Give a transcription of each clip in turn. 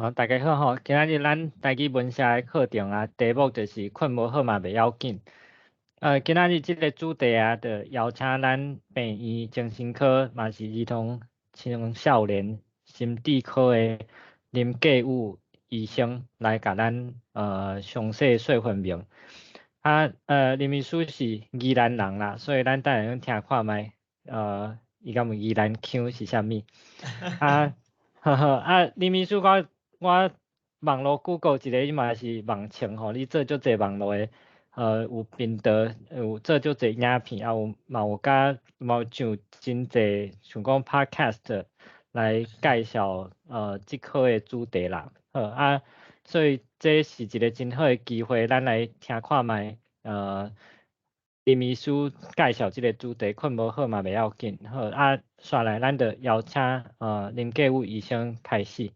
好，大家好吼，今仔日咱台語文社的課程啊，題目就是睏無好嘛袂要緊。今仔日這个主題啊，就邀請咱病院精神科嘛是兒童青少年心智科的林繼宇醫生來共咱詳細說明。啊，林醫師是宜蘭人啦，所以咱等下聽看覓，伊敢有宜蘭腔是啥物？啊，呵呵，啊，林醫師我網路 Google 一下，你嘛是網紅吼，你做足濟網路的，有頻道，有做足濟影片，啊有嘛有佮嘛有上真濟，像講 Podcast 來介紹這科的主題啦。好啊，所以這是一个真好的機會，咱來聽看覓，林醫師介紹這个主題，睏無好嘛袂要緊。好啊，紲來咱就邀請林繼宇醫生開始。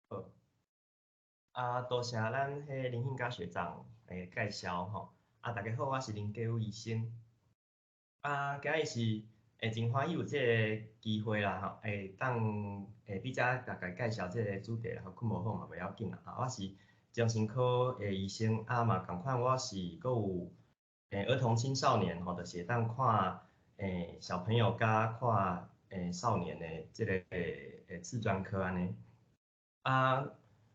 好，啊，多謝咱彼林慶嘉學長的介紹吼。啊，大家好，我是林繼宇醫生。啊，今日是會真歡喜有這个機會啦吼，會當會佇遮大家介紹這个主題啦，睏無好嘛袂要緊啦。啊，我是精神科的醫生，啊嘛仝款我是閣有兒童青少年吼，就是會當看小朋友佮看少年的這个次專科按呢。啊，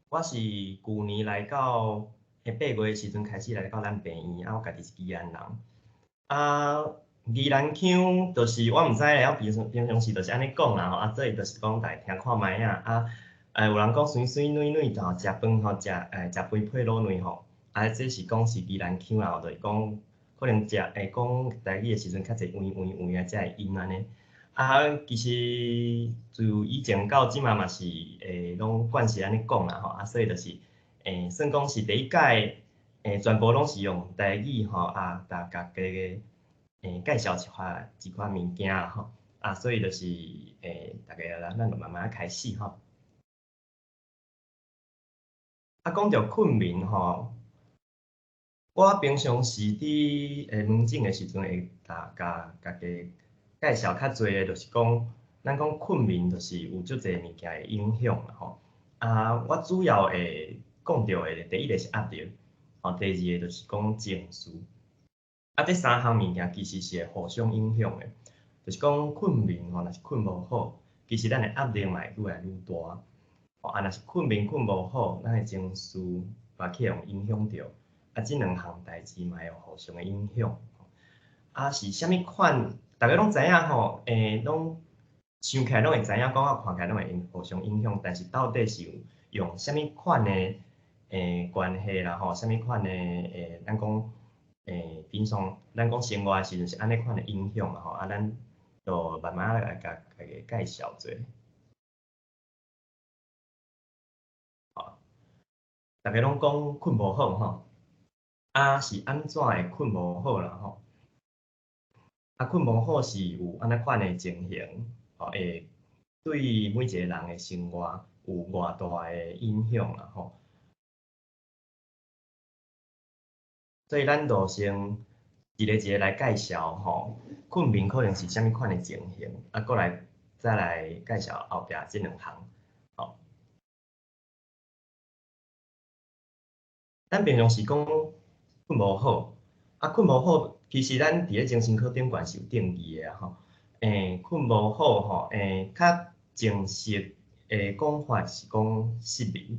我是舊年來到8月的時陣開始來到咱病院，啊，我家己是宜蘭人。啊，宜蘭腔就是我毋知咧，我平常時就是按呢講啦吼，啊，所以就是講大家聽看覓仔啊。有人講媠媠軟軟吼，食飯吼，食飯配滷卵吼，啊，這是講是宜蘭腔啦，就是講可能食會講台語的時陣較濟圓圓圓啊，才會音按呢。啊，其實自以前到這馬嘛是會攏慣勢按呢講啦吼，啊，所以就是算講是第一擺全部攏是用台語吼，啊，共家己介紹一寡物件吼，啊，所以就是大家咱就慢慢開始吼。啊，講著睏眠吼，我平常時佇門診的時陣會共家己介紹較濟的，就是講，咱講睏眠就是有足濟物件會影響啦吼。啊，我主要會講著的，第一个是壓力，吼，第二个就是講情緒。啊，這三項物件其實是會互相影響的，就是講睏眠吼，若是睏無好，其實咱的壓力嘛會愈來愈大。吼，啊，若是睏眠睏無好，咱的情緒嘛去予影響著，啊，這兩項代誌嘛會互相的影響。啊，是啥物款？大家攏知影吼，攏想起來攏會知影，講啊看起來攏會互相影響，但是到底是有用啥物款的關係啦吼，啥物款的咱講平常咱講生活的時陣是按呢款的影響啦吼，啊，咱就慢慢來共家己介紹者。好，大家攏講睏無好吼，啊是按怎會睏無好啦吼？啊，睏無好是有按呢款的情形，吼，會對每一個人的生活有偌大的影響啦吼。所以咱就先一个一个來介紹吼，睏眠可能是啥物款的情形，啊，閣來再來介紹後壁這兩項，吼。咱平常時講睏無好，啊，睏無好，其實咱佇咧精神科頂懸是有定義的吼。睏無好吼，較正式的講法是講失眠，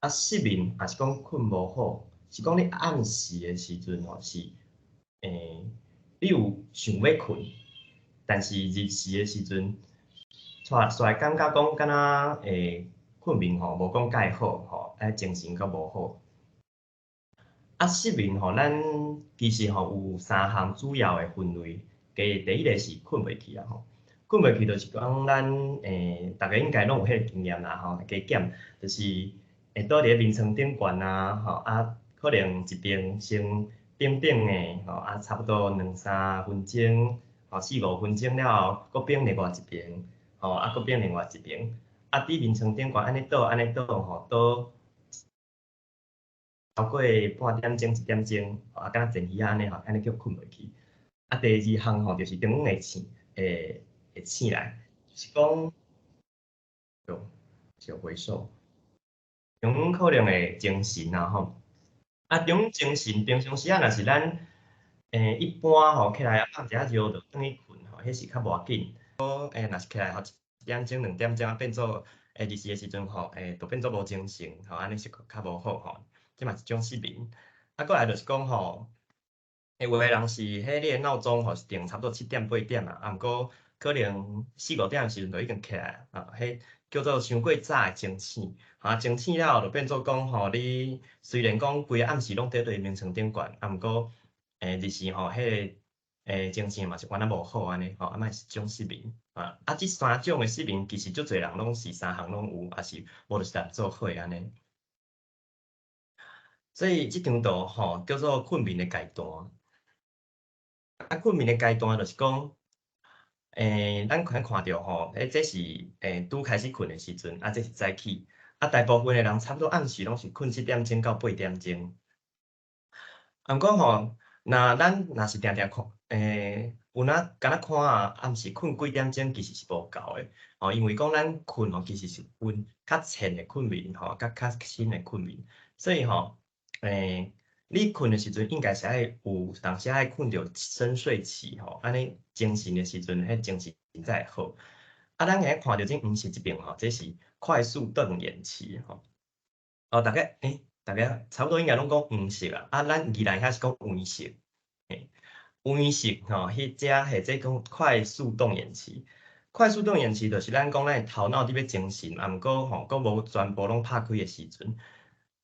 啊，失眠也是講睏無好，是講你暗時的時陣吼是，你有想欲睏，但是日時的時陣，煞會感覺講敢若睏眠吼無講蓋好吼，啊精神閣無好。啊，失眠吼，咱其實吼有三項主要的分類。第一个是睏袂去啊吼，睏袂去就是講咱逐个應該攏有彼个經驗啦吼，加減就是會倒佇咧眠床頂懸啊吼，啊可能一邊先反反的吼，啊差不多兩三分鐘，吼四五分鐘了後，閣反另外一邊，吼啊閣反另外一邊，啊佇眠床頂懸按呢倒按呢倒吼倒超過半點鐘一點鐘，啊，敢若煎魚仔按呢吼，按呢叫睏袂去。啊，第二項吼，就是中午會醒，會醒來，就是講，有小回收。可能會精神啊吼。啊，這種精神平常時啊，若是咱一般吼起來啊放一下尿就轉去睏吼，彼是較無要緊。若是起來吼一點鐘、兩點鐘啊，變做日時的時陣吼，就變做無精神吼，按呢是較無好吼。這嘛是一種失眠。啊，過來就是講吼，有的人是彼你的鬧鐘吼是定差不多7點8點啊，啊，毋過可能四五點的時陣就已經起來啊，彼叫做傷過早的清醒，啊，清醒了後就變做講吼，你雖然講規个暗時攏佇對眠床頂懸，啊，毋過日時吼，彼个精神嘛是原來無好按呢吼，啊嘛是一種失眠啊。啊，這三種的失眠其實足濟人攏是三項攏有，抑是無就是連做伙按呢。所以這張圖吼叫做睏眠的階段。啊，睏眠的階段就是講，咱可看著吼，這是拄開始睏的時陣，啊，這是早起。啊，大部分的人差不多暗時攏是睏7點鐘到8點鐘。啊，毋過吼，若咱若是定定看，有哪敢若看啊，暗時睏幾點鐘其實是無夠的，吼，因為講咱睏吼其實是分較淺的睏眠吼，佮較深的睏眠，所以吼，你睏的時陣應該是愛有當時愛睏著深睡期吼，按呢精神的時陣，彼精神才會好。啊，咱會看著這黃色這邊吼，這是快速動眼期吼。哦，大家差不多應該攏講黃色啊，啊，咱宜蘭遐是講黃色，黃色吼，彼隻或者講快速動眼期。快速動眼期就是咱講咱的頭腦佇欲精神，啊，毋過吼，閣無全部攏拍開的時陣。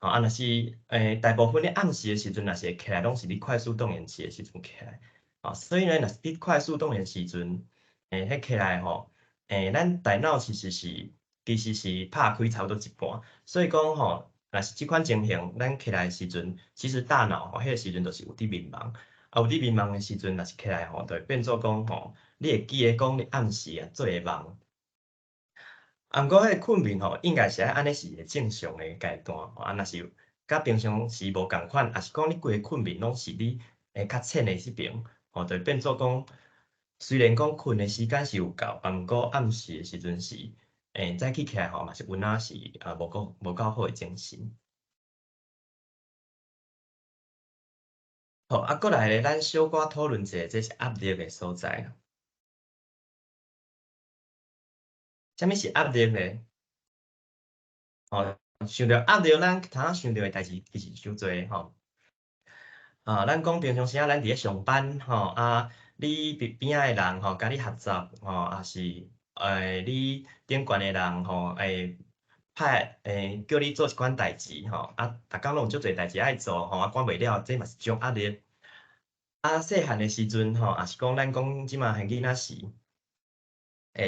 吼，啊，若是大部分咧暗時的時陣，若是會起來，攏是佇快速動眼期的時陣起來。吼，所以呢，若是佇快速動眼時陣，彼起來吼，咱大腦其實是拍開差不多一半，所以講吼，若是這款情形，咱起來的時陣，其實大腦吼，彼個時陣就是有佇眠夢，啊，有佇眠夢的時陣，若是起來吼，就會變做講吼，你會記得講你暗時啊做的夢。啊，毋過彼個睏眠吼，應該是愛按呢是一個正常的階段，啊，若是佮平常時無仝款，抑是講你規個睏眠攏是你較淺的這邊，吼，就會變做講，雖然講睏的時間是有夠，啊，毋過暗時的時陣是，早起起來吼嘛是有影是啊無夠好的精神。好，啊，過來咧，咱小可討論一下，這是壓力的所在。啥物是壓力咧？吼，想著壓力，咱頭仔想著的代誌其實傷濟吼。啊，咱講平常時啊，咱佇咧上班吼，啊，你邊邊仔的人吼，佮你合作吼，抑是你頂懸的人吼，派叫你做一款代誌吼，啊，逐工攏有足濟代誌愛做吼，啊，趕袂了，這嘛是一種壓力。啊，細漢的時陣吼，抑是講咱講這馬還囡仔時，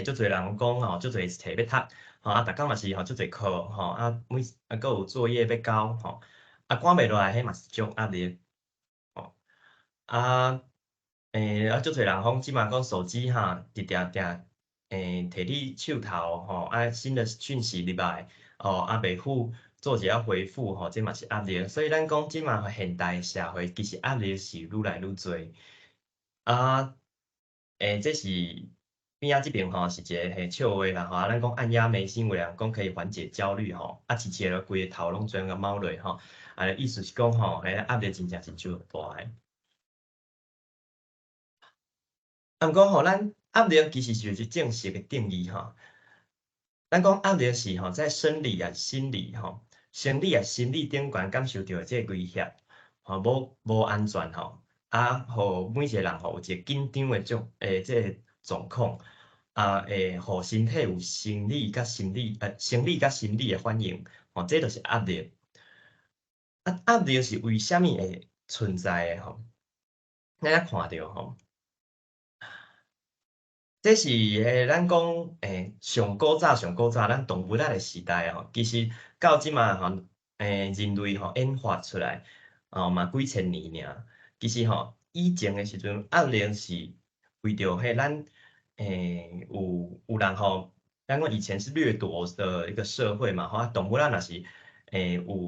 足濟人講吼，足濟冊欲讀，吼啊，逐工嘛是吼足濟課吼，啊每啊閣有作業欲交吼，啊趕袂落來，彼嘛是一種壓力，吼啊，啊足濟人講這馬講手機哈，直定定提佇手頭吼，啊新的訊息入來，吼啊袂赴做一下回覆吼，這嘛是壓力。所以咱講這馬現代社會其實壓力是愈來愈濟，啊，這是。邊仔這邊吼是一個彼笑話啦吼，啊，咱講按壓眉心，有人講可以緩解焦慮吼，啊，試試落規个頭攏全共毛落吼，啊，意思是講吼，彼壓力真正是足大的。啊，毋過吼，咱壓力其實是有一個正式的定義吼。咱講壓力是吼，在生理啊、心理吼、生理啊、心理頂懸感受著的這個威脅，吼，無安全吼，啊，予每一個人吼有一個緊張的種這個狀況。啊，會予身體有生理佮心理，生理佮心理的反應，吼，這就是壓力。啊，壓力是為啥物會存在的吼？咱來看著吼，這是咱講上古早上古早，咱動物仔的時代吼，其實到這馬吼，人類吼演化出來，吼嘛幾千年爾。其實吼，以前的時陣，壓力是為著彼咱。有人吼，咱講以前是掠奪的一個社會嘛，吼啊，動物仔若是有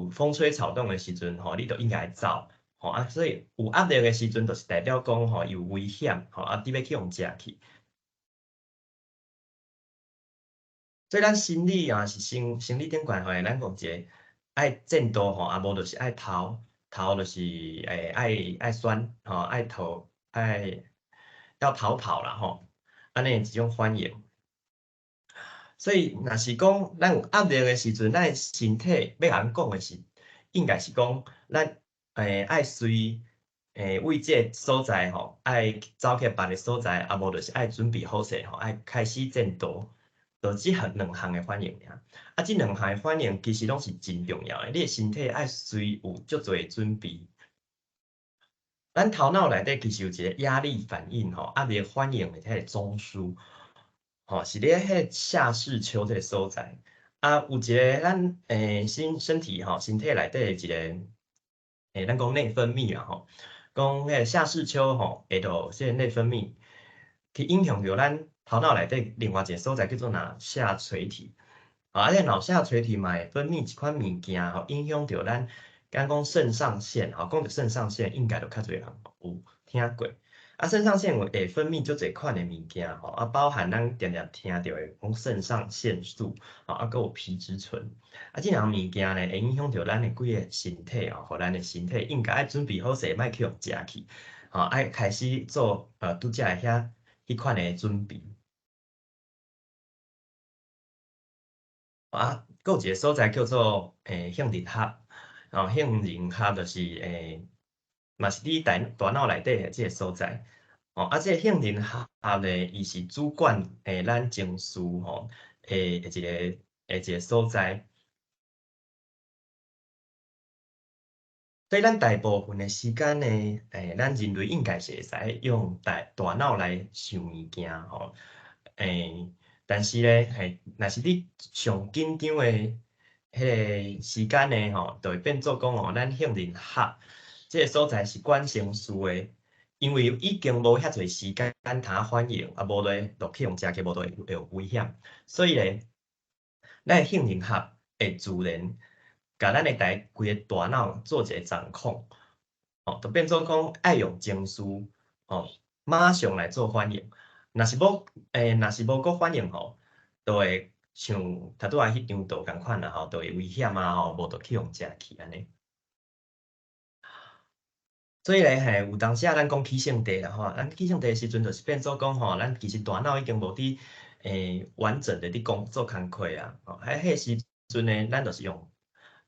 風吹草動的時陣吼，你就應該走，吼啊，所以有壓力的時陣，就是代表講吼有危險，吼啊，你欲去予食去。所以咱心理啊是生理頂懸吼，咱講一個愛戰鬥吼，啊無就是愛逃，逃就是愛選吼，愛逃愛要逃跑啦吼，按呢一種反應。所以，若是講咱有壓力的時陣，咱的身體欲共阮講的是，應該是講咱愛隨為這个所在吼，愛走去別个所在，啊無就是愛準備好勢吼，愛開始戰鬥，就這項兩項的反應爾。啊，這兩項的反應其實攏是真重要的，你的身體愛隨有足濟準備。咱頭腦內底其實有一個壓力反應吼，壓力反應的彼個中樞，吼，是咧彼個下視丘這個所在。啊，有一個咱身體吼，身體內底的一個咱講內分泌啊吼，講彼個下視丘吼，會著這個內分泌去影響著咱頭腦內底另外一個所在叫做腦下垂體。啊，這個腦下垂體嘛會分泌一款物件吼，影響著咱，敢講腎上腺吼，講著腎上腺應該就較濟人有聽過。啊，腎上腺有會分泌足濟款的物件吼，啊，包含咱定定聽著的講腎上腺素，吼，啊，閣有皮質醇。啊，這兩項物件呢，會影響著咱的規个身體哦，予咱的身體應該愛準備好勢，莫去予食去，吼，愛開始做拄才的遐彼款的準備。啊，閣有一個所在叫做杏仁核，吼，杏仁核就是嘛是佇大腦內底的這個所在，吼，啊，這個杏仁核呢，伊是主管咱情緒吼的一個所在。所以咱大部分的時間呢，咱人類應該是會使用大腦來想物件吼，但是咧，若是你上緊張的彼個時間呢，吼，就會變做講吼，咱杏仁核這個所在是管情緒的，因為已經無遐濟時間通反應，啊，無咧就去予食去，無就會有危險。所以咧，咱的杏仁核會自然共咱的規个大腦做一個掌控，吼，就變做講愛用情緒，吼，馬上來做反應。若是無閣反應吼，就會像頭拄仔彼張圖仝款啦吼，就會危險啊吼，無就去予食去按呢。所以咧，嘿，有當時啊，咱講起性地啦吼，咱起性地的時陣，就是變做講吼，咱其實大腦已經無佇完整的佇講做工課啊，吼，喺彼個時陣呢，咱就是用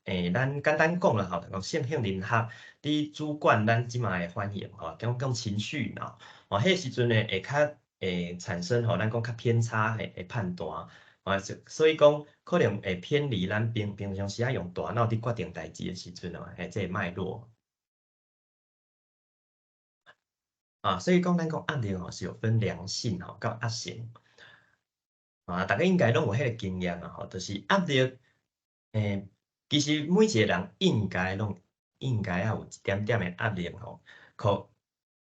咱簡單講啦吼，就講杏仁核佇主管咱這馬的反應吼，講講情緒腦，吼，彼個時陣呢會較會產生吼，咱講較偏差的判斷，啊，所以講可能會偏離咱平常時仔用大腦佇決定代誌的時陣哦，嘿，這個脈絡。啊，所以講咱講壓力吼是有分良性吼佮惡性，啊，大家應該攏有彼個經驗啊吼，就是壓力，其實每一個人應該攏應該愛有一點點的壓力吼，可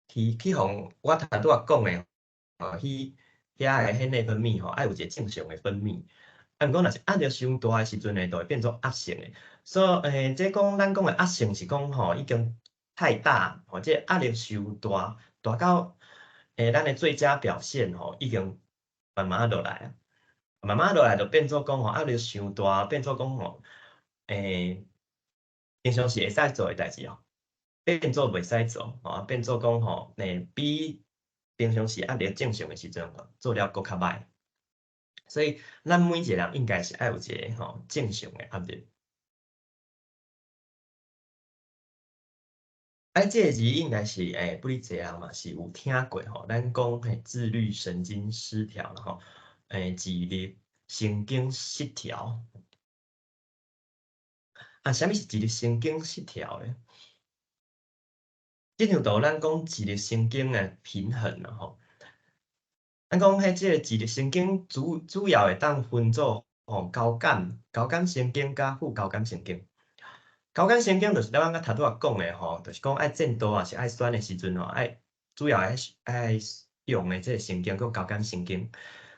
去予我頭拄仔講的吼，彼遐的彼內分泌吼，愛有一個正常的分泌。啊，毋過若是壓力傷大的時陣呢，就會變做惡性的。所以，這講咱講的惡性是講吼，已經太大，吼，這壓力傷大，大到咱的最佳表現吼，已經慢慢落來啊，慢慢落來就變做講吼，壓力傷大，變做講吼，平常時會使做的代誌哦，變做袂使做，吼，變做講吼，比平常時壓力正常的時陣吼，做了閣較歹。所以，咱每一個人應該是愛有一個吼正常的壓力。啊，這個字應該是不哩濟人嘛是有聽過吼，咱講彼自律神經失調啦吼，自律神經失調。啊，啥物是自律神經失調咧？這張圖咱講自律神經的平衡啦吼。咱講彼這個自律神經主要會當分做吼交感神經佮副交感神經。交感神經就是咱頭拄仔講的吼，就是講愛戰鬥抑是愛選的時陣吼，愛主要愛用的這個神經叫交感神經。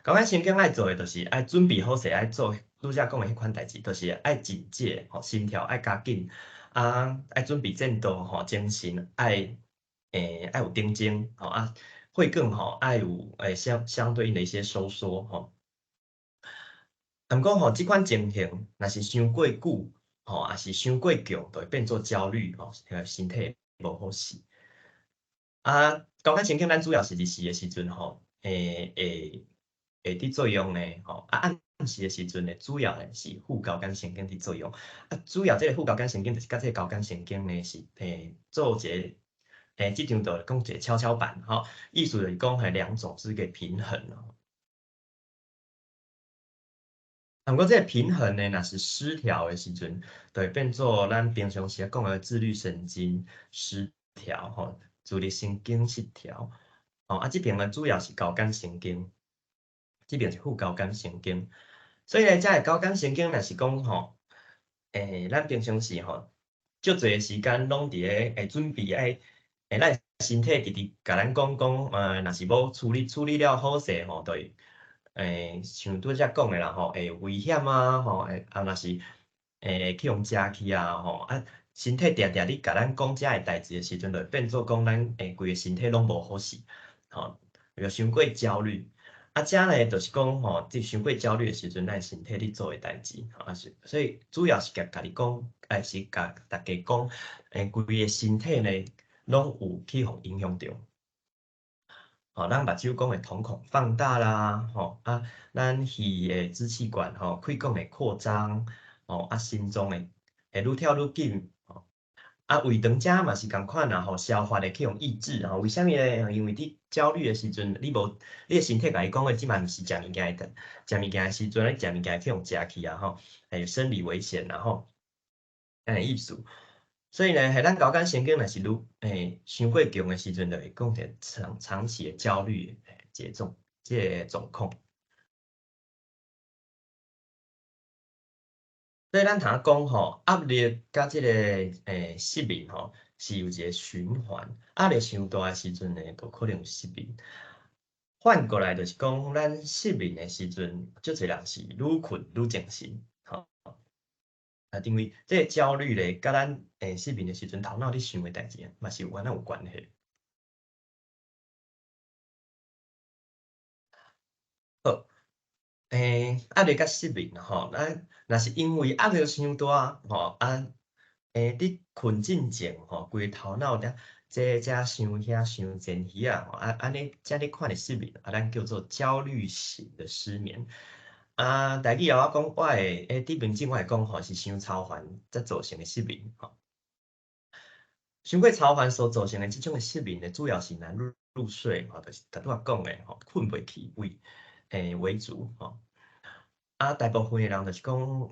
交感神經愛做的就是愛準備好勢，愛做拄才講的彼款代誌，就是愛警戒吼，心跳愛加緊，啊，愛準備戰鬥吼，精神愛愛有定靜吼，啊，血管吼愛有相對應的一些收縮吼。毋過吼，這款情形若是傷過久，吼，抑是傷過強，就會變做焦慮，吼，身體無好勢。啊，交感神經咱主要是日時的時陣吼，會佇作用呢，吼，啊暗時的時陣呢，主要呢是副交感神經佇作用。啊，主要這个副交感神經就是佮這个交感神經呢是做一个這張圖講一個蹺蹺板，吼，意思就是講彼兩種是一個平衡哦。啊，毋過這个平衡呢，若是失調的時陣，就會變做咱平常時講的自律神經失調，吼，自律神經失調。吼，啊，這爿呢主要是交感神經，這爿是副交感神經。所以呢，這个交感神經若是講吼，咱平常時吼，足濟的時間攏佇咧準備愛，咱身體直直共咱講講，若是無處理了好勢吼，就會像拄才講的啦吼，會有危險啊，吼，啊若是會去予食去啊，吼，啊，身體定定咧共咱講這个代誌的時陣，就會變做講咱規个身體攏無好勢，吼，就傷過焦慮。啊，這呢就是講吼，這傷過焦慮的時陣，咱身體咧做的代誌，啊是，所以主要是共家己講，抑是共大家講，規个身體呢，攏有去予影響著。吼，咱目睭講會瞳孔放大啦，吼，啊，咱耳的支氣管吼，氣管會擴張，吼，啊，心臟會愈跳愈緊，吼，啊，胃腸這嘛是仝款啦，吼，消化會去予抑制，吼，為啥物呢？因為你焦慮的時陣，你無，你的身體共你講的，這嘛毋是食物件的，食物件的時陣，你食物件去予食去啊，吼，會有生理危險啦，吼，按呢意思。所以呢，彼咱交感神經若是愈傷過強的時陣，就會講一個長長期的焦慮的這個狀況。所以咱頭仔講吼，壓力佮這個失眠吼，是有一個循環。壓力傷大的時陣呢，就可能有失眠。反過來就是講，咱失眠的時陣，足濟人是愈睏愈精神，吼。啊，因為這個焦慮咧，佮咱失眠的時陣頭腦咧想的代誌，嘛是有按呢有關係。好，壓力佮失眠吼，咱若是因為壓力傷大吼，啊，佇睏進前吼，規个頭腦咧，這這想遐想前彼啊，吼，啊，按呢這呢款的失眠，啊，咱叫做焦慮型的失眠。啊，台語啊，我講我會，佇門診我會講吼，是傷操煩才造成的失眠吼。傷過操煩所造成的這種的失眠呢，主要是難入睡吼，就是頭拄仔講的吼，睏袂去為主吼。啊，大部分的人就是講，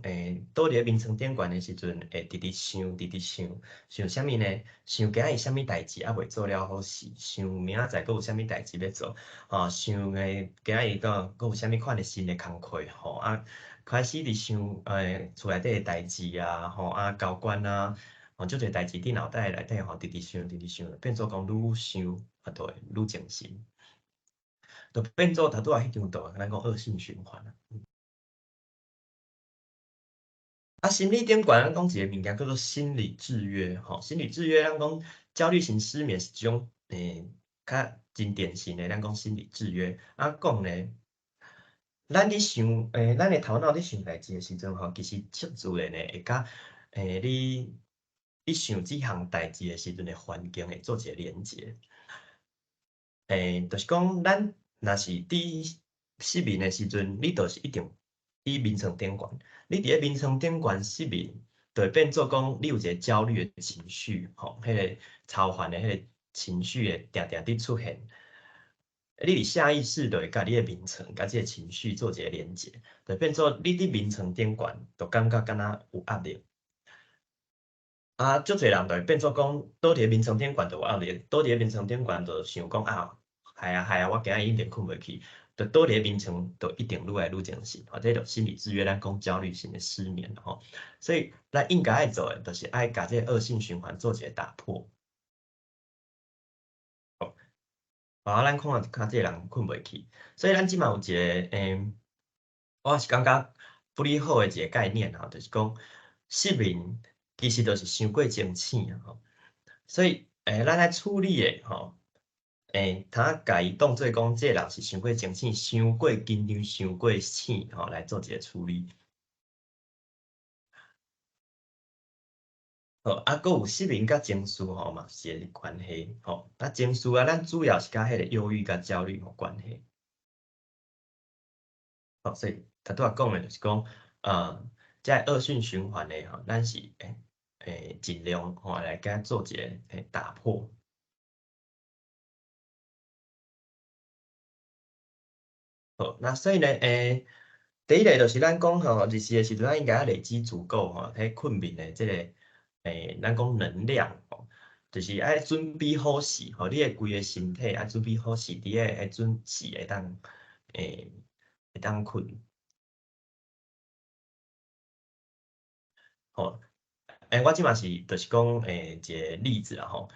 倒佇咧眠床頂懸的時陣，會直直想，直直想，想啥物呢？想今日啥物代誌猶未做了好勢，想明仔載閣有啥物代誌欲做，吼，想今日閣有啥物款的新的工課，吼，啊，開始佇想，厝內底的代誌啊，吼，啊，交關啊，吼，足濟代誌佇腦袋內底吼，直直想，直直想，變做講愈想，啊，就會愈精神，就變做頭拄仔彼張圖，咱講惡性循環啊。啊，心理頂懸，咱講一個物件叫做心理制約，吼，心理制約，咱講焦慮型失眠是一種，較真典型的，咱講心理制約。啊，講咧，咱咧想，咱的頭腦咧想代誌的時陣，吼，其實足自然的會佮，你想這項代誌的時陣的環境會做一個連結。就是講，咱若是佇失眠的時陣，你就是一定佇眠床頂懸，你佇咧眠床頂懸失眠，就會變做講你有一個焦慮的情緒，吼，彼個操煩的彼個情緒會定定佇出現。你佇下意識就會佮你的眠床佮這個情緒做一個連結，就變做你佇眠床頂懸，就感覺敢若有壓力。啊，足濟人就會變做講，倒佇咧眠床頂懸就有壓力，倒佇咧眠床頂懸就想講啊，害啊害啊，我今日一定睏袂去。就倒佇咧眠床，就一定愈來愈精神，吼，這就心理制約咱講焦慮型的失眠吼，所以咱應該愛做的，就是愛共這個惡性循環做一個打破。好，啊，咱看較這個人睏袂去，所以咱這馬有一個，我是感覺不哩好的一個概念吼，就是講失眠其實就是傷過清醒啊吼，所以，咱愛處理的吼。通共伊當做講，這個人是傷過清醒、傷過緊張、傷過醒，吼，來做一個處理。好，啊，閣有失眠佮情緒吼嘛是會關係吼。啊，情緒啊，咱主要是佮彼個憂鬱佮焦慮有關係。好，所以頭拄仔講的就是講，這個惡性循環的吼，咱是會盡量吼來共做一個打破。好，那所以呢，第一个就是咱講吼，日時的時陣，咱應該愛累積足夠吼，彼睏眠的這個咱講能量吼，就是愛準備好勢，吼，你的規个身體愛準備好勢，佇個會準時會當睏。好，我這馬是就是講一個例子啦吼，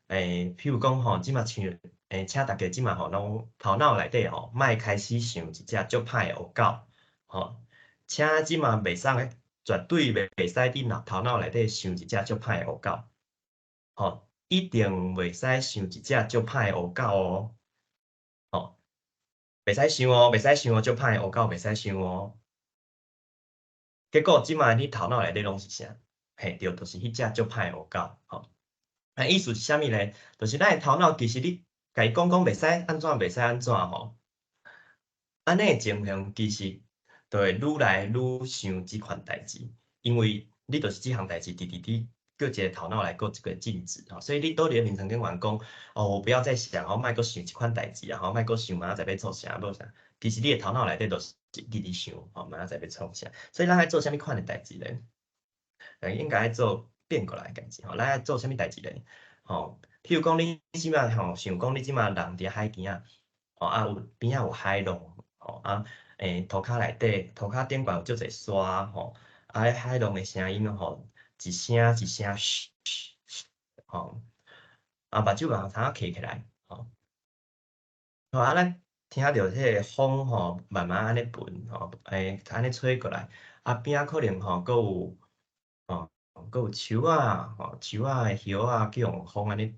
譬如講吼，這馬像請大家這馬吼攏頭腦內底吼，莫開始想一隻足歹的烏狗，吼，請這馬袂使，絕對袂使佇腦頭腦內底想一隻足歹的烏狗，吼，一定袂使想一隻足歹的烏狗哦，吼，袂使想哦，袂使想哦，足歹的烏狗袂使想哦。結果這馬你頭腦內底攏是啥？嘿，對，就是彼隻足歹的烏狗，吼。啊，意思是啥物呢？就是咱的頭腦其實你共伊講講袂使按怎，袂使按怎吼。按呢的情形其實就會愈來愈想這款代誌，因為你就是這項代誌直直佇叫一個頭腦來閣一個禁止吼，所以你倒佇咧眠床頂懸講，哦，我不要再想，我莫閣想這款代誌啊，吼，莫閣想明仔載欲創啥欲啥，其實你的頭腦內底就是一直佇想，吼，明仔載欲創啥，所以咱愛做啥物款的代誌咧？應該愛做變過來的代誌吼，咱愛做啥物代誌咧？吼，譬如講你這馬吼想講你這馬人佇海邊仔，吼啊有邊仔有海浪，吼啊，塗跤內底，塗跤頂懸有足濟沙吼，啊，彼海浪的聲音吼，一聲一聲噓噓，吼，啊，目睭嘛通閉起來，吼，吼啊，咱聽著彼個風吼，慢慢按呢聞吼，按呢吹過來，啊邊仔可能吼閣有，吼，閣有樹仔，吼，樹仔的葉仔去予風按呢，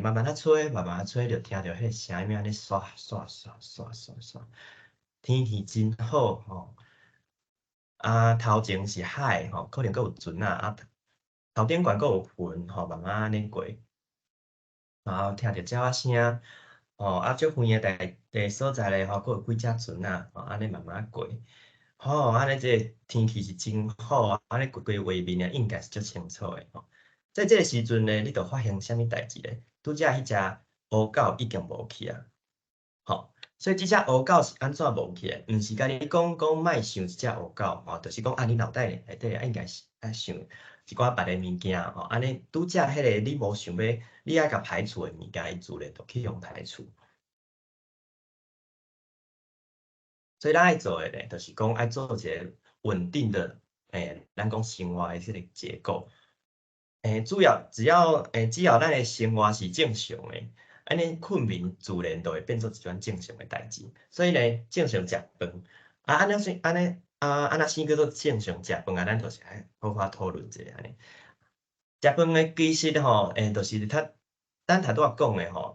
慢慢仔吹，慢慢仔吹，就聽著彼個聲音按呢刷刷刷刷刷刷，天氣真好吼，啊頭前是海吼，可能閣有船仔，啊頭頂懸閣有雲吼，慢慢按呢過，然後聽著鳥仔聲，吼啊足遠的台所在咧吼，閣有幾隻船仔，吼按呢慢慢過，吼按呢這個天氣是真好，按呢規個畫面啊應該是足清楚的吼。在這個時陣咧，你就發現啥物代誌咧？拄才彼隻烏狗已經無去啊，吼！所以這隻烏狗是按怎無去的？毋是共你講講莫想這隻烏狗，吼，就是講啊，你腦袋內底應該是愛想一寡別的物件，吼，按呢拄才彼個你無想欲，你愛共排除的物件，伊自然就去予排除。所以咱愛做的咧，就是講愛做一個穩定的，咱講生活的這個結構。主要只要只要咱的生活是正常的，按呢睏眠自然就會變做一款正常的代誌。所以呢，正常食飯，啊，按呢算按呢啊，按怎先叫做正常食飯啊？咱就是愛好好討論一下按呢。食飯的其實吼，就是較咱頭拄仔講的吼，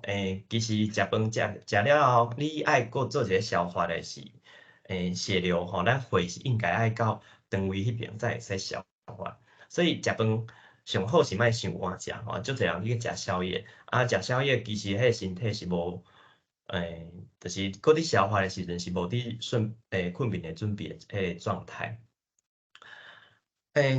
其實食飯食食了後，你愛閣做一個消化的是，血流吼，咱血是應該愛到腸胃彼邊才會使消化，所以食飯上好是莫傷晚食吼，足濟人去食宵夜，啊，食宵夜其實彼個身體是無，就是閣佇消化的時陣是無佇順睏眠的準備的彼個狀態。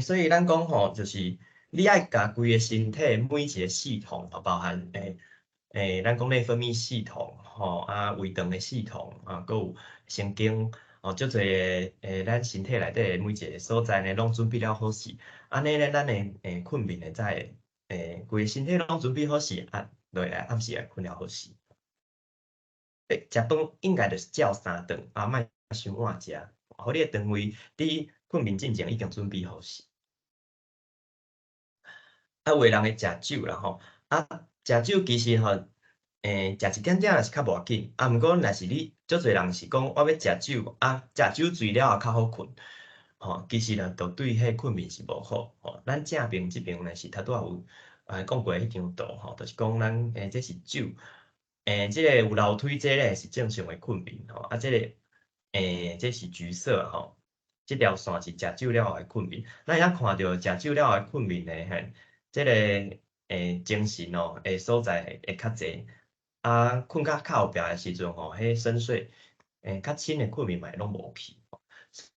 所以咱講吼，就是你愛共規個身體每一個系統吼，包含咱講內分泌系統吼，啊，胃腸的系統啊，閣有神經哦，足濟个咱身體內底的每一個所在呢，攏準備了好勢，按呢咧，咱的睏眠呢才會規个身體攏準備好勢，啊，就會暗時會睏了好勢。食飯應該就是照三頓，啊，莫傷晚食，予你的腸胃佇睏眠進前已經準備好勢。啊，有的人會食酒啦吼，啊，食酒其實吼，食一點點也是較無要緊，啊，毋過若是你足濟人是講我欲食酒，啊，食酒醉了後較好睏，吼，其實呢，就對彼睏眠是無好，吼。咱正邊這邊呢是頭拄仔有講過彼張圖吼，就是講咱這是酒，這個有流腿這咧是正常的睏眠吼，啊，這個這是橘色吼。這條線是食酒了後的睏眠，咱會當看著食酒了後的睏眠的嘿，這個精神哦，的所在會較濟。啊，睏較較後壁的時陣吼，彼深睡較深的睏眠嘛會攏無去。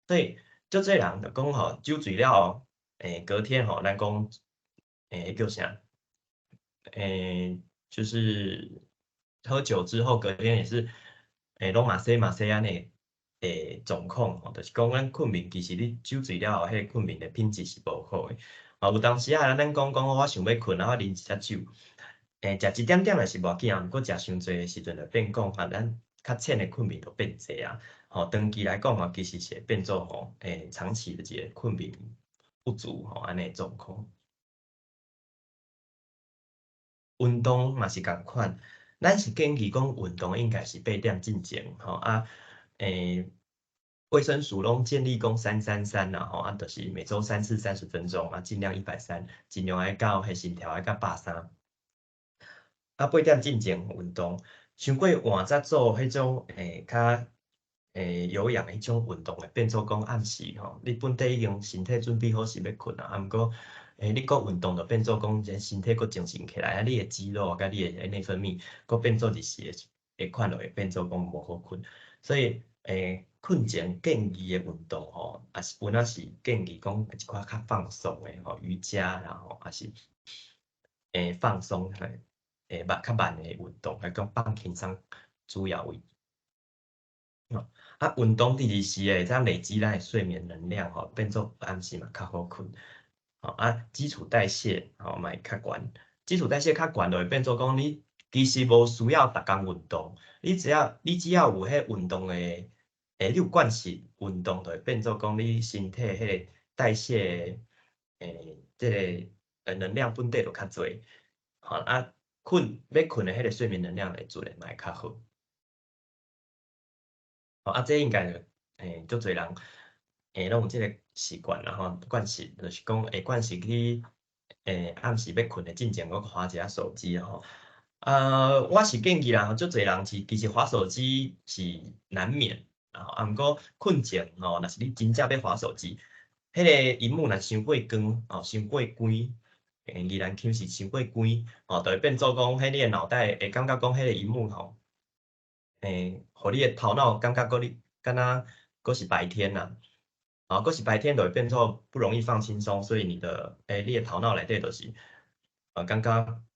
所以足濟人就講吼，酒醉了後，隔天吼，咱講彼叫啥？就是喝酒之後隔天也是攏嘛洗嘛洗按呢狀況吼，就是講咱睏眠其實你酒醉了後，彼個睏眠的品質是無好的。有當時仔咱講講我想欲睏啊，我啉一隻酒，食一點點也是無要緊啊，毋過食傷濟的時陣就變講啊，咱較淺的睏眠就變濟啊。吼，長期來講啊，其實是會變做吼，長期的一個睏眠不足吼，按呢狀況。運動嘛是仝款，咱是建議講運動應該是8點進前吼啊，衛生署攏建議講333啦吼，啊，就是每週3次30分鐘啊，盡量130，盡量愛到彼心跳愛到130。啊，8點進前運動，傷過晚才做彼種較有氧彼種運動，會變做講暗時吼，你本底已經身體準備好是欲睏啊，啊毋過你閣運動就變做講這身體閣精神起來，啊，你的肌肉佮你的內分泌閣變做日時的的款，就會變做講無好睏。所以睏前建議的運動吼，也是有影是建議講一寡較放鬆的吼，瑜伽啦吼，抑是放鬆慢較慢的運動，來講放輕鬆主要為。啊，運動佇日時會當累積咱的睡眠能量吼，變做暗時嘛較好睏。吼啊，基礎代謝吼嘛會較懸，基礎代謝較懸，就會變做講你其實無需要逐工運動，你只要有彼運動的，你有慣性運動，就會變做講你身體彼個代謝這個能量本底就較濟，吼啊，睏欲睏的彼個睡眠能量會自然嘛會較好。吼啊，這應該足濟人攏有這個習慣啦吼，慣性就是講會慣性去暗時欲睏的進前，閣滑一下手機吼。啊，我是建議啦，足濟人是其實滑手機是難免，啊，毋過睏前吼，若是你真正欲滑手機，彼個螢幕若傷過光，吼，傷過光，宜蘭腔是傷過光，吼，就會變做講，彼你的腦袋會感覺講彼個螢幕吼，予你的頭腦感覺閣你敢若閣是白天啦，啊，閣是白天就會變做不容易放輕鬆，所以你的你的頭腦內底就是，感覺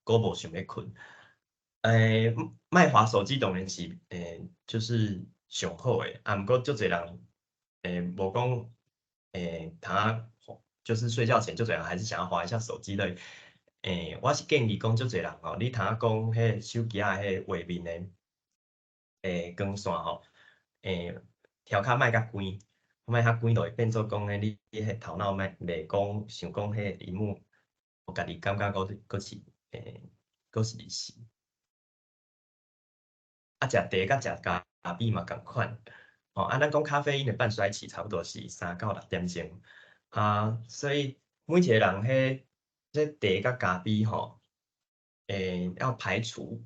閣無想欲睏。莫滑手機當然是就是上好的，啊，毋過足濟人，無講，他就是睡覺前，足濟人還是想要滑一下手機的。我是建議講足濟人吼，你頭仔講彼個手機仔彼個畫面的，光線吼，調較莫較光，莫較光就會變做講咧，你彼頭腦莫袂講想講彼個螢幕，予家己感覺閣閣是閣是日時。啊，食茶佮食咖啡嘛仝款，吼啊，咱講咖啡因的半衰期差不多是3到6點鐘，啊，所以每一個人彼這茶佮咖啡吼，要排除，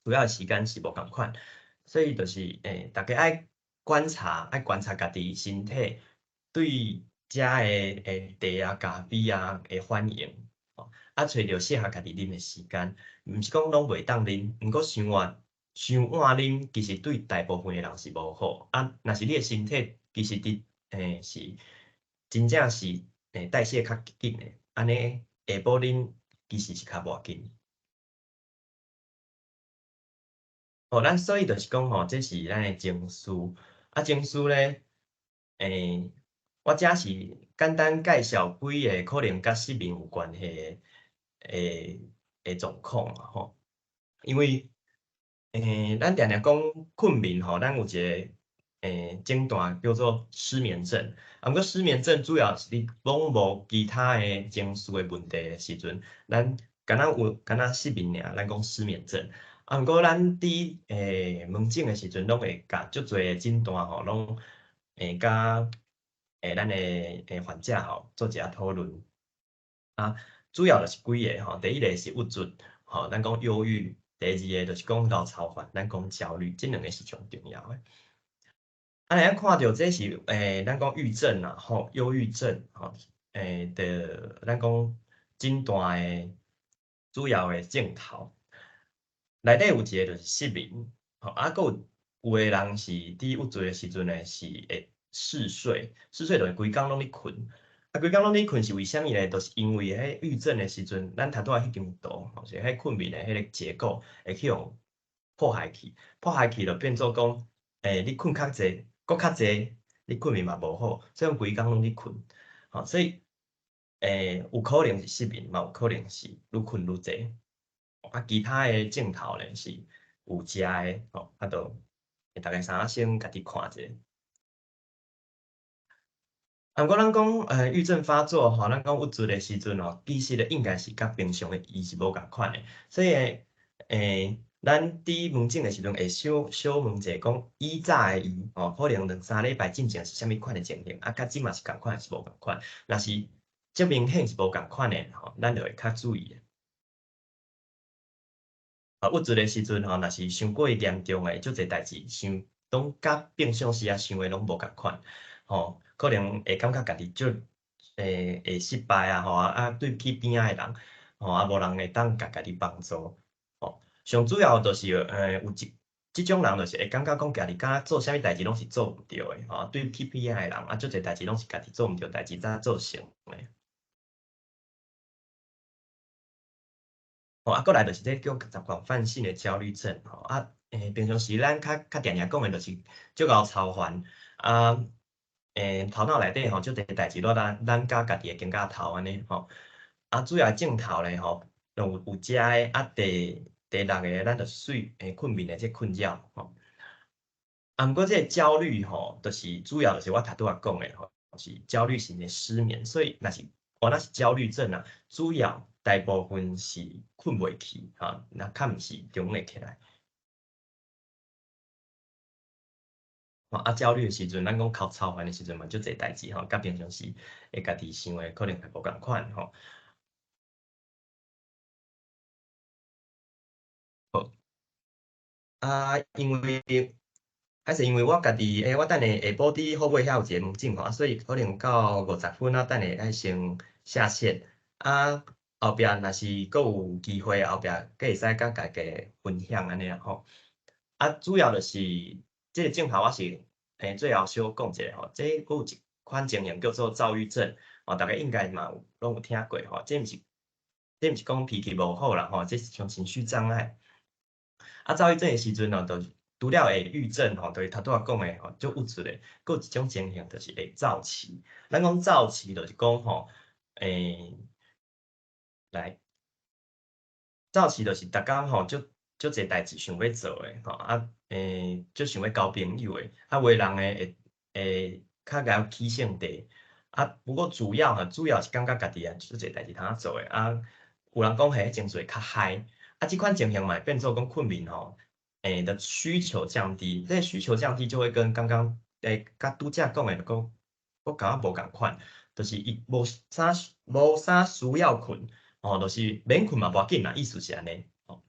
主要的時間是無仝款，所以就是逐家愛觀察，愛觀察家己身體對遮的茶啊、咖啡啊的反應，吼，啊，揣著適合家己啉的時間，毋是講攏袂當啉，毋過傷晚傷晚啉，其實對大部分的人是無好。啊，若是你的身體其實佇是真正是代謝較緊的，按呢下晡啉其實是較無要緊。哦，咱所以就是講吼，這是咱的情緒。啊，情緒咧，我遮是簡單介紹幾個可能佮失眠有關係的狀況吼。因為咱定定講睏眠吼，咱有一個診斷叫做失眠症。啊，毋過失眠症主要是你攏無其他的情緒的問題的時陣，咱敢若有敢若失眠爾，咱講失眠症。啊，毋過咱佇門診的時陣，攏會共足濟的診斷吼，攏會佮咱的患者吼做一下討論。啊，主要就是幾個吼，第一個是鬱卒，吼，咱講憂鬱；第二個就是講焦躁煩，咱講焦慮，這兩個是上重要的。啊，咱看著這是咱講鬱症啦，吼，憂鬱症，吼，的咱講診斷的主要的症頭，內底有一個就是失眠，吼，啊，閣有有的人是佇鬱卒的時陣呢，是會嗜睡，嗜睡就是規工攏咧睏，啊，規工攏咧睏是為啥物呢？就是因為彼鬱症的時陣，咱頭拄仔彼張圖，吼，是彼睏眠的彼个結構會去予破壞去，破壞去就變做講，你睏較濟，閣較濟，你睏眠嘛無好，所以講規工攏咧睏，吼，所以，有可能是失眠，嘛有可能是愈睏愈濟。啊，其他的症頭呢是有食的，吼，啊，就逐家先先家己看者。啊，毋過咱講，鬱症發作吼，咱講鬱卒的時陣吼，其實咧應該是佮平常的伊是無仝款的，所以咱佇問診的時陣會小小問者講，以早的伊吼，可能兩三禮拜進前是啥物款的情形，啊，佮這馬是仝款是無仝款，若是足明顯是無仝款的吼，咱就會較注意。啊，鬱卒的時陣吼，若是傷過於嚴重的，足濟代誌想攏佮平常時啊想的攏無仝款，吼，可能會感覺家己足會失敗啊，吼啊，對不起邊仔的人，吼啊，無人會當共家己幫助，吼，上主要就是有這這種人就是會感覺講家己敢若做啥物代誌攏是做毋著的，吼，對不起邊仔的人，啊，足濟代誌攏是家己做毋著代誌才造成的。吼，啊，閣來就是這叫習慣泛性的焦慮症，吼，啊，平常時咱較較定定講的就是足𠢕操煩，啊，頭腦內底吼足濟代誌攏咱咱佮家己的肩胛頭按呢，吼，啊，主要症頭咧吼，有有食的，啊，第第六个咱就睡睏眠的這困擾，吼，啊，毋過這個焦慮吼，就是主要就是我頭拄仔講的吼，是焦慮型的失眠，所以若是我若是焦慮症啊，主要大部分是睏袂去，吼，若較毋是中會起來。吼，啊，焦慮的時陣，咱講較操煩的時陣嘛，足濟代誌吼，佮平常時會家己想的可能會無仝款吼。好，啊，因為還是因為我家己，我等下下晡佇好尾遐有一個門診吼，所以可能到50分啊，等下愛先下線。啊，後壁若是閣有機會，後壁閣會使佮大家分享按呢吼。啊，主要就是這個症頭我是最後小講一下吼，這閣有一款情形叫做躁鬱症，吼，大家應該嘛有攏有聽過吼。這毋是這毋是講脾氣無好啦吼，這是種情緒障礙。啊，躁鬱症的時陣吼，就除了會鬱症吼，就是頭拄仔講的吼，足鬱卒的，閣有一種情形就是會躁痴。咱講躁痴就是講吼，來，躁痴就是逐工吼，足足濟代誌想欲做的吼，啊，足想欲交朋友的，啊，有的人呢會會較𠢕起性地，啊，不過主要吼，主要是感覺家己啊足濟代誌通做的，啊，有人講彼情緒較 high，啊，這款情形嘛會變做講睏眠吼，的需求降低，這個需求降低就會跟剛剛佮拄才講的就講，我感覺無仝款，就是伊無啥無啥需要睏，吼，就是免睏嘛無要緊啦，意思是按呢，吼。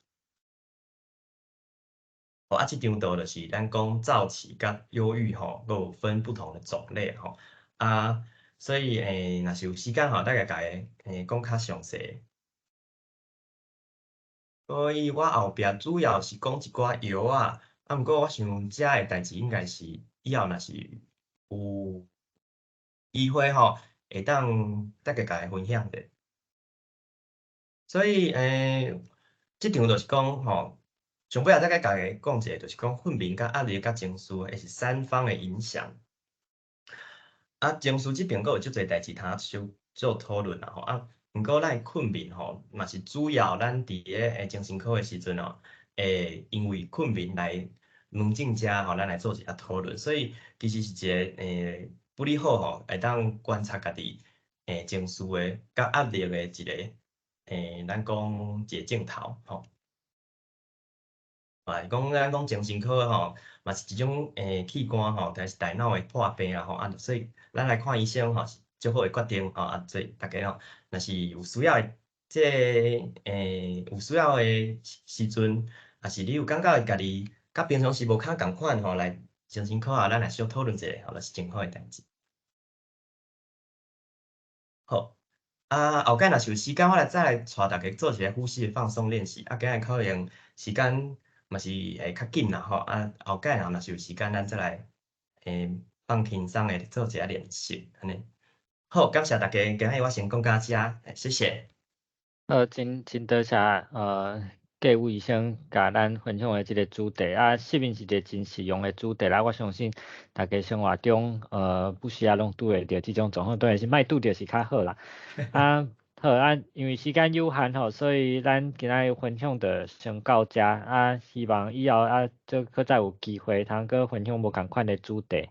哦，啊，這張圖就是咱講躁痴佮憂鬱吼，閣有分不同的種類吼，啊，所以若是有時間吼，大概共講較詳細。所以我後壁主要是講一寡藥仔，啊，毋過我想遮的代誌應該是以後若是有機會吼，會當大家共分享者。所以這場就是講吼，上尾仔再共大家講一下，就是講睏眠佮壓力佮情緒會是三方的影響。啊，情緒這邊閣有足濟代誌通小做討論啦吼，啊。毋過咱睏眠吼，嘛是主要咱佇咧精神科的時陣吼，會因為睏眠來門診遮吼，咱來做一下討論。所以其實是一個不哩好吼，會當觀察家己情緒的佮壓力的一個咱講一個症頭吼。啊，講咱講精神科吼，嘛是一種器官吼，但是大腦會破病啊吼，啊，所以咱來看醫生吼是足好的決定吼，啊，所以大家吼，若是有需要的，這個有需要的時陣，抑是你有感覺家己佮平常時無較仝款吼，來精神科學咱來小討論一下吼，就是真好的代誌。好，啊，後擺若是有時間，我來再來帶大家做一个呼吸的放鬆練習。啊，今日可能時間嘛是會較緊啦吼，啊，後擺若是有時間，咱再來放輕鬆的做一下練習，按呢。好，感謝大家，今日我先講到遮，謝謝。真多謝繼武醫生共咱分享的這个主題，啊，失眠是一个真實用的主題啦。我相信大家生活中，不時啊攏拄會著這種狀況，當然是莫拄著是較好啦。啊，好啊，因為時間有限吼，所以咱今仔日分享就先到遮啊，希望以後啊，這閣再有機會通閣分享無仝款的主題。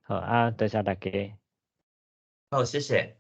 好啊，多謝大家。好，謝謝。